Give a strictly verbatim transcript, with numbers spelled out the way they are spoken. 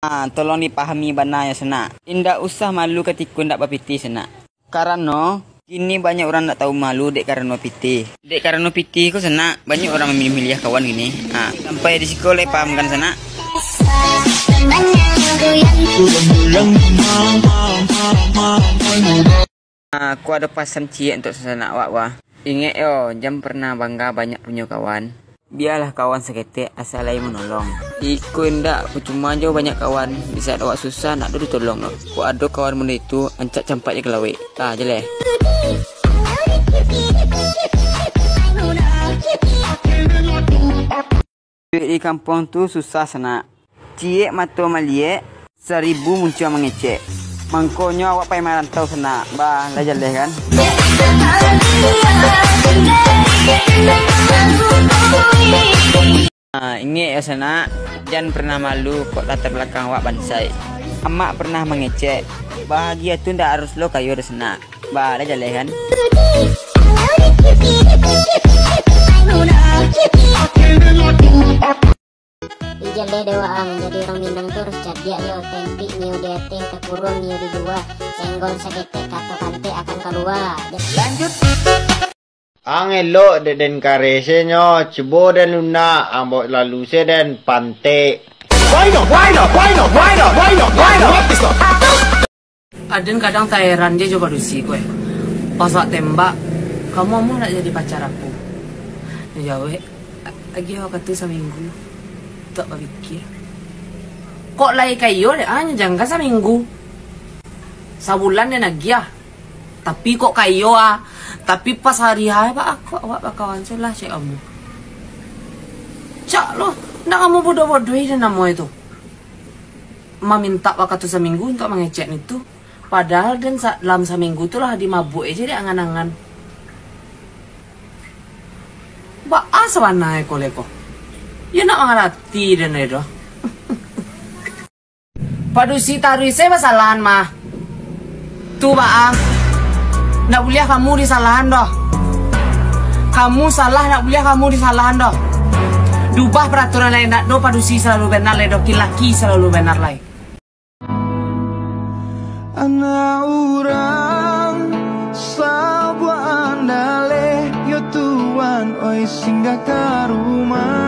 Ah, tolong dipahami bana yo, Sanak. Indak usah malu katiko indak bapitih, Sanak. Karano kini banyak urang ndak tahu malu dek karano pitih. Dek karano pitih ko, Sanak, banyak urang mamiliah-miliah kawan kini. Ha, sampai di siko lai paham kan, Sanak? Ha, ko ado pasan ciek untuak Sanak wak, wah. Ingek yo, jan pernah bangga banyak punyo kawan. Bialah kawan saketek asa lai manolong. Iko indak, pacuma jo banyak kawan, di saat awak susah, ndak ado ditolong doh. Kok ado kawan model itu, ancak campak je ka lauik. Tah, jaleh. Duit di kampuang tu susah, Sanak. Ciek mato maliek, saribu muncuang mangecek. Mangkonyo awak pai marantau, Sanak. Bah, lah jaleh kan? Ah, ingek yo, Sanak, jan pernah malu kok latar belakang awak bansaik. Amak pernah mangecek, bahagia tu ndak harus lo kayo doh, Sanak. Bah, lah jaleh kan? Ijan deh dewa ang, jadi urang Minang tu harus cadiak yo, tempik niyo di ateh, takuruang niyo di luar, senggol saketek kato kantek akan kalua. Lanjut. Ang elok dek den karesenyo, cubo den lunak, ang baok lalu se den pantek. Why not? Why not? Why not? Why not? Why not? Why not? What is up? Aden kadang taheran je jo padusi ko, eh. Pas wak tembak, "Kamu amuah nak jadi pacar aku?" Nyo jawek, "Agiah wakatu saminggu untuak bapikia." Kok lai kayo dek, ah, nyo jangka saminggu. Sabulan den agiah. Tapi kok kayo, ah. Tapi pas hari H, baa kok awak bakawan se lah, cek amuah. Cak lo, ndak kamu bodoh-bodohi den amuah itu. Mamintak wakatu saminggu untuak mangecek nitu. Padahal den sa-, dalam saminggu tu lah dimabuak aja dek angan-angan. Baa sabana e ko leko? Yo nak mangarati den e doh. Padusi taruih se basalahan mah. Tu baa. Ndak buliah kamu disalahan doh. Kamu salah, ndak buliah kamu disalahan doh. Diubah peraturan lai, ndak do padusi salalu benar lai doh, laki-laki salalu benar lai. Anak urang sabuah andaleh, yo tuan, oi, singgah ka rumah.